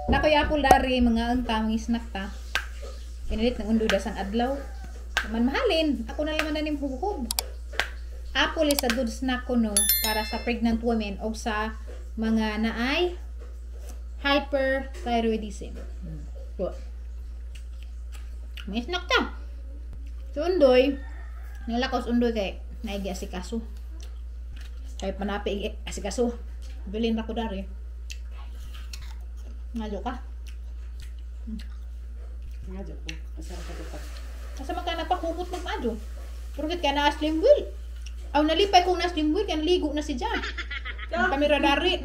Nakoy apple dari mga angta mga snack ta. Pinilit ng undo dasang adlaw. Man mahalin, ako na lang man huhub. Apple is a good snack kuno para sa pregnant women o sa mga naay hyperthyroidism. So, may snack ta. So undoy, nilakaw undoy kay naigi asikaso. Kay panapi asikaso. Bilin ra ko dari. Ngadyo ka. Ngadyo ko. Asara ka dapat. Asa man ka nagpakumot magmadyo? Pero kit ka na slim will. Aw nalipay kong na slim will kay naligo na si Ja. Ang kamera dari.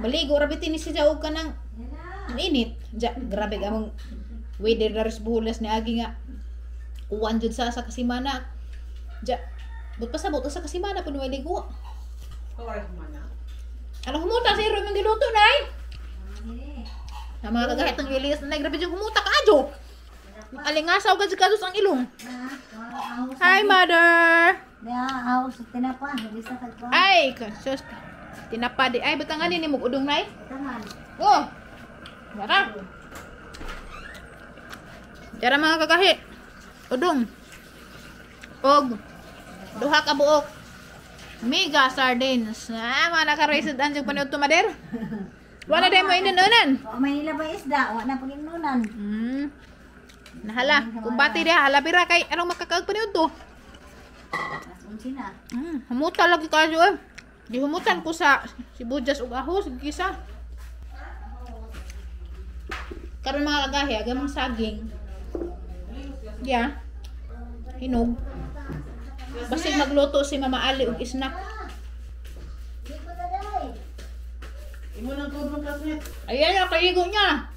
Maligo ra bitin ni si Ja og kanang init. Ja, grabe ka mong weather dari sa Buholas ni agi nga. Uwan jud sa kasimana. Ja, but pasabot sa kasimana puno may ligo. Oras man na. Ano humuta sa iro mong giluto nay? Ang mga kagahit ng Elias na grabe yung humuta ka adyo. Alingasaw ka sa ang ilong. Hi, mother! Ay, sus. Tinapa di. Ay, butangan ni mong udong nay. Oh. Yara. Yara mga kagahi. Udong. Og duha ka buok. Mega sardines. Ah, mga naka-raised ang yung panood to, mader. Wala din mo inununan. O, Manila ba isda? Wala na pag-inunan. Nahala. Kumbati diha, hala pira kay anong makakaag panood to. Alas 11 na. Humuta lagi kayo eh. Gihumutan ko sa sibuyas ug ahos gisa. Karon mga kagahi, aga mang saging. Yeah. Hinog. Basig magluto si Mama Ali og snack. Imo nang tuod mong classmate. Ayan na, kaigo niya.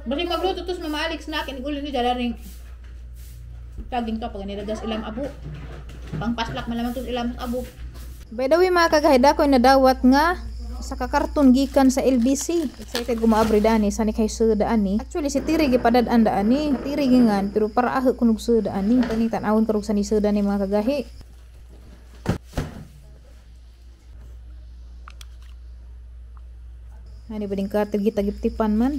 Basig magluto to si Mama Ali snack iniguli ni dala ring saging to pag nilagas ilang abo. Pangpaslak man lamang to ilang abo. By the way mga kagahida ko nadawat nga sa kakarton gikan sa LBC. Excited ko maabri dani sa ni kay suda ani. Actually si Tiri gipadad-an dani. Tiri gingan pero para aho kunog suda ani. Taning tan-awon karog sa ni suda ni mga kagahi. Ani ba ding katil gitagiptipan man.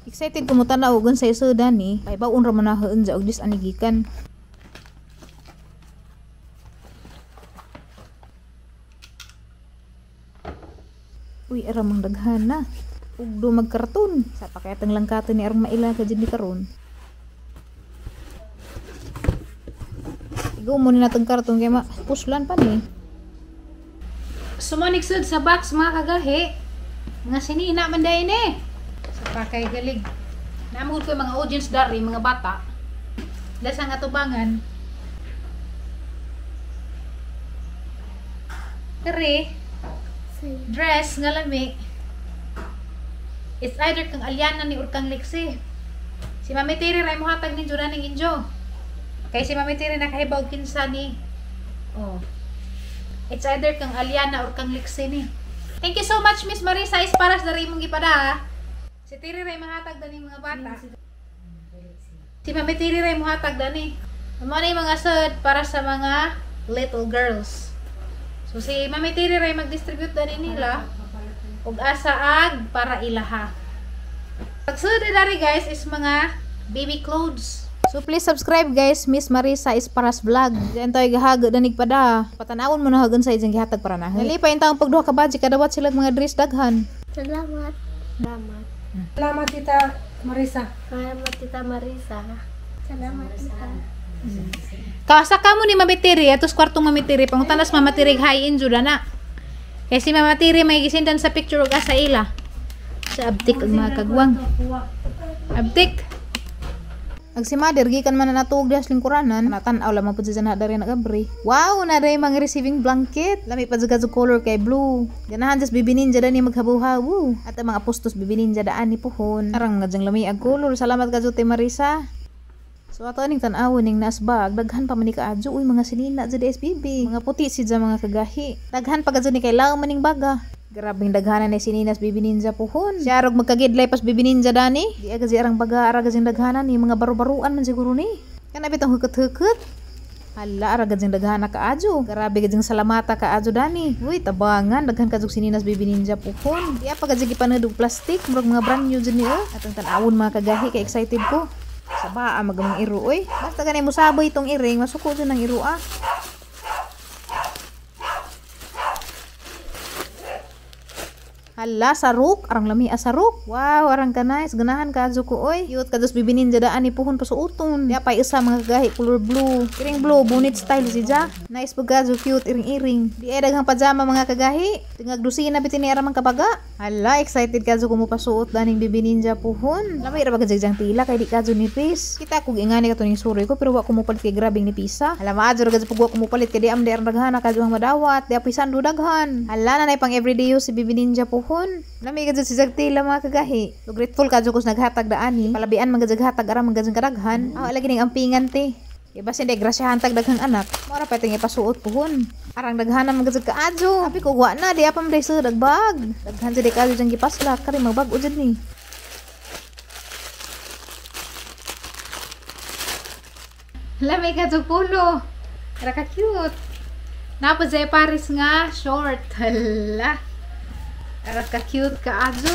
Excited ko mo tanaw gun sa isuda ni. Kay baon ra man nahaan ja og dis anigikan. Uy, ara mang daghan na. Ug do magkarton. Sa pakayatang langkaton ni arang maila ka jud ni karon. Igo mo ni natong karton kay ma puslan pa ni. Sumanig sud sa box mga kagahi. Mga sinina man day ni. Sa pakay galig. Naamod ko yung mga audience dari, mga bata. Dahil sa nga tubangan. Kare, dress nga lami. It's either kang Aliana ni or kang Lexi. Si Mami Tiri ray mohatag ni Jura ning injo. Kay si Mami Tiri nakahibaw kinsa ni. Oh. It's either kang Aliana or kang Lexi ni. Thank you so much Miss Marisa Esparas dari imong gipada ha. Si Tiri ray mahatag dani mga bata. Si Mami Tiri ray mohatag dani. Mao na yung mga sud para sa mga little girls. So si Mami Tiri ray mag-distribute dani nila og asa ag para ilaha. Pagsud dari guys is mga baby clothes. So please subscribe guys, Miss Marisa Esparas Vlog. Diyan tayo gahag danig pada. Patanawon mo na hagan sa ijang gihatag para na. Nalipay intang pagduha ka budget kadawat sila mga dress daghan. Salamat. Salamat. Salamat Tita Marisa. Salamat Tita Marisa. Salamat Tita. Kawasa ka mo ni Mami Tiri, atos kwartong Mami Tiri, pangutanas Mama Tiri hi in jud na. Kay si Mama Tiri may gisindan sa picture og asa ila. Sa abtik og mga kagwang. Abtik. Ag si Mother gikan man na natuog diha sa lingkuranan, natan-aw lamang pud siya na dari nagabri. Wow, na day mga receiving blanket. Lami pa jud color kay blue. Ganahan just Bibi Ninja dani maghabuhaw. At ang mga postos Bibi Ninja daan ni puhon. Arang nga jang lami ag color. Salamat kadyo Te Marisa. So ato aning tan-awon ning nasbag, daghan pa man ni kaadyo, uy mga sinina jud SBB. Mga puti si mga kagahi. Daghan pa kadyo ni kay laom maning baga. Grabing daghanan ni sininas Bibi Ninja puhon. Siya arog magkagidlay pas Bibi Ninja dani. Di aga si arang baga ara gazing daghanan ni mga baru-baruan man siguro ni. Kana bitong hukot-hukot. Hala ara gazing daghana kaadyo. Grabe gazing salamata kaadyo dani. Uy tabangan daghan kadtong sininas Bibi Ninja puhon. Di pa gazing gipanudog plastic murag mga brand new jud ni oh. Atong tan-awon mga kagahi kay excited ko. Saba magamang iro oy. Basta gani mosaboy itong iring masuko jud ng iro ah. Hala, saruk. Arang lami asaruk. Wow, arang ka nice. Ganahan ka, ko oy. Cute ka dos Bibi Ninja daan ni puhon pasuoton. Di pa isa mga kagahi color blue. Iring blue, bonnet style si ja. Nice pag kadyo, cute, iring-iring. Di ay daghang pajama mga kagahi. Tingag dusina bitin ni aramang kabaga. Hala, excited kadyo ko mo pasuot daning Bibi Ninja puhon. Lami ra ba tila kay di kadyo nipis. Kita kog ingani ka to ning suroy ko pero wa ko mopalit kay grabing nipisa. Hala, maadyo ra kadyo pag wa ko mopalit kay di am di arang daghana kadyo ang madawat. Di apoy sando daghan. Hala, nanay pang everyday use si Bibi Ninja puhon. Lami kadyo si Jagtila mga kagahi. So grateful kadyo kus naghatag daani. Palabian man kadyo hatag aram man kadyo kadaghan. Aw lagi ning ampingan te. Iba sin grasyahan tag daghang anak. Mora pa ting ipasuot puhon. Arang daghanan man kadyo kaadyo. Abi ko wa na di apa man sa dagbag. Daghan jud kadyo jang gipaslak kari magbag-o jud ni. Lami kadyo pulo. Ra ka cute. Napod sa Paris nga short. Hala. Ara ka cute ka adyo.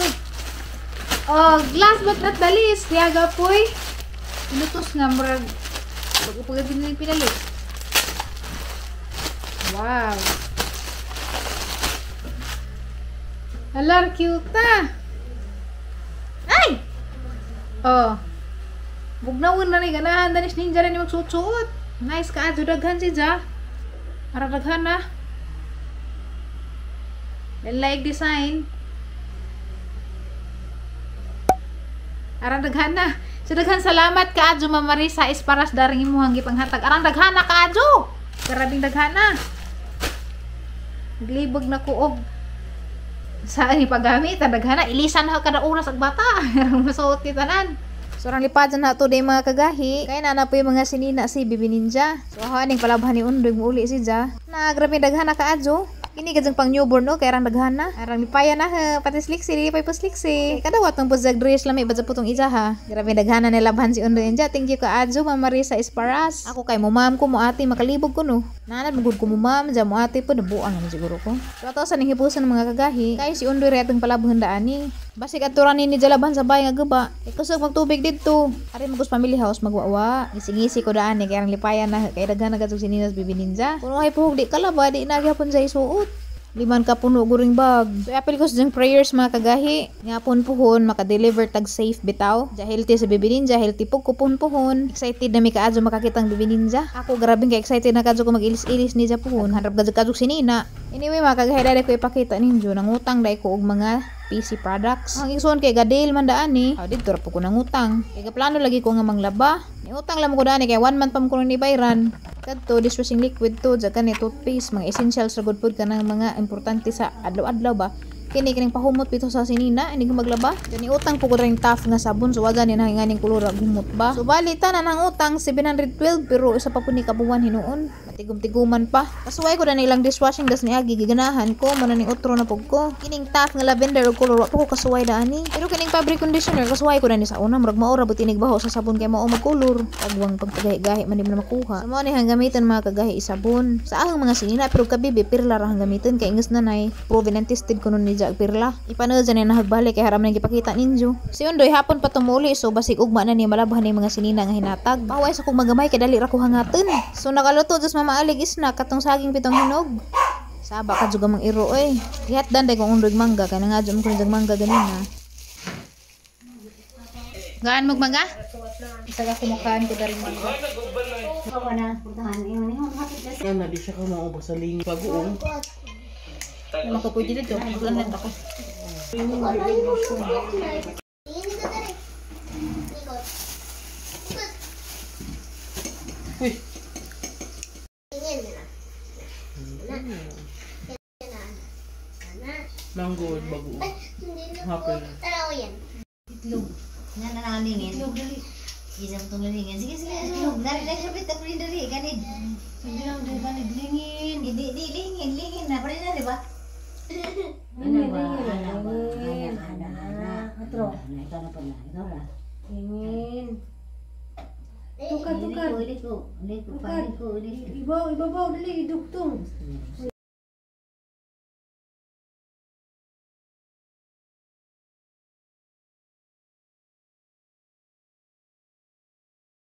Oh, last but not the least, diaga poy. Inutos nga murag pag din ni pinalit. Wow. Hala, cute ta. Ay! Oh. Bugnawon na ni ganahan danis ninja na ni magsuot-suot. Nice ka adyo daghan si ja. Ara daghan na. Like design. Arang daghana. So daghan salamat kaadyo Ma'am Marisa Esparas daring imuhang gipanghatag. Arang daghana kaadyo. Grabing daghana. Naglibog na ko og sa ni paggamit daghana ilisan na kada oras ag bata. Arang masuot ni tanan. So arang lipad na to day mga kagahi. Kay na po yung mga sinina si Bibi Ninja. So aning palabhan ni Undoy muuli si ja. Na grabe daghana kaadyo. Kini gajang pang newborn no kay arang daghan na. Arang lipaya na ha, pati sliksi dili pay pusliksi. Kadawat tong puzag dress lami badya putong ija ha. Grabe daghana na labhan si Undoy Ninja. Thank you kaadyo Ma'am Marisa Esparas. Ako kay mo ma'am ko mo ate makalibog ko no. Nanad magud ko mo ma'am, ja mo ate po nabuang na siguro ko. So ato sa ning hipusan mga kagahi, kay si Undoy re atong palabhan daani. Basig aturan ni jalaban sa bay nga guba. Kay kusog magtubig didto. Ari magus family house magwawa. Ngisi-ngisi ko daan kay arang lipayan na kay daghan na kadtong sininas Bibi Ninja. Kuno ay puhog di kalaba di na gyapon sa isuot. Liman ka puno guring bag. So apil ko sa prayers mga kagahi. Nga pun puhon maka-deliver tag safe bitaw. Ja healthy sa Bibi Ninja, healthy pug ko pun puhon. Excited na mi kaadyo makakitang Bibi Ninja. Ako grabing ka excited na kaadyo ko mag-ilis-ilis ni ja puhon. Hanrap kadyo kadyo sinina. Anyway mga kagahi dai ko ipakita ninyo nangutang dai ko og mga PC products. Ang igsoon kay gadel man daan ni. Aw didto ra po ko nangutang. Kay gaplano lagi ko nga manglaba. Niutang lang ko daan kay 1 month pa mo ko ni bayran. Kadto dishwashing liquid to, ja kani toothpaste, mga essentials ra gud pud kanang mga importante sa adlaw-adlaw ba. Kini kining pahumot pito sa sinina ini ko maglaba. Kani utang po ko ring tough nga sabon so waga ni nahinganing kolor ag humot ba. So bali tanan ang utang 712 pero isa pa pud ni kabuwan hinuon. Matigom-tiguman pa. Kasuway ko na nilang dishwashing das niagi giganahan ko mo na ning otro na pug ko. Kining tough nga lavender og kolor wa pa ko kasuway daani. Pero kining fabric conditioner kasuway ko na ni sa una murag mao ra but inig baho sa sabon kay mao magkolor. Tagwang pagkagahi-gahi man di mo na makuha. So mao ni hang gamiton mga kagahi sabon. Sa ahang mga sinina pero kabibi pirla ra hang gamiton kay ingus na nay proven and tested kuno ni pirla. Ipanood dyan na nahagbalik kay haram na gipakita ninyo. Si Undoy hapon pa tumuli so basig ugma na ni malabhan ni mga sinina nga hinatag. Paway sa kong magamay kay dali ra ko hangaton. So nakaluto just mamaalig isna katong saging pitong hinog. Saba ka juga mang iro oy. Gihatdan day kong Undoy mangga kay nangadyo mo ko mangga ganina. Gaan mo mangga? Isa ka kumukaan ko daring mangga. Yan na di siya ka maubos sa lingi bagoong. Makapuy dito, maglan ako. Uy. Mango bagoong. Hapon. Itlog. Nga nanalingin. Itlog dali. Sige, sa itong lalingin. Sige, sige. Itlog. Dari lang siya pita pa rin dali. Ganid. Sige lang, di ganid. Lingin. Di, lingin. Lingin na. Pa rin na, di ba? Ana ba? Ana ba? Ana, ana, ana. Atro. Ana, ikaw na pala. Ikaw na. Hingin. Tukad, tukad. Liko, liko, liko, Tukad. liko, liko. Ibaw, ibabaw, dali, idugtong.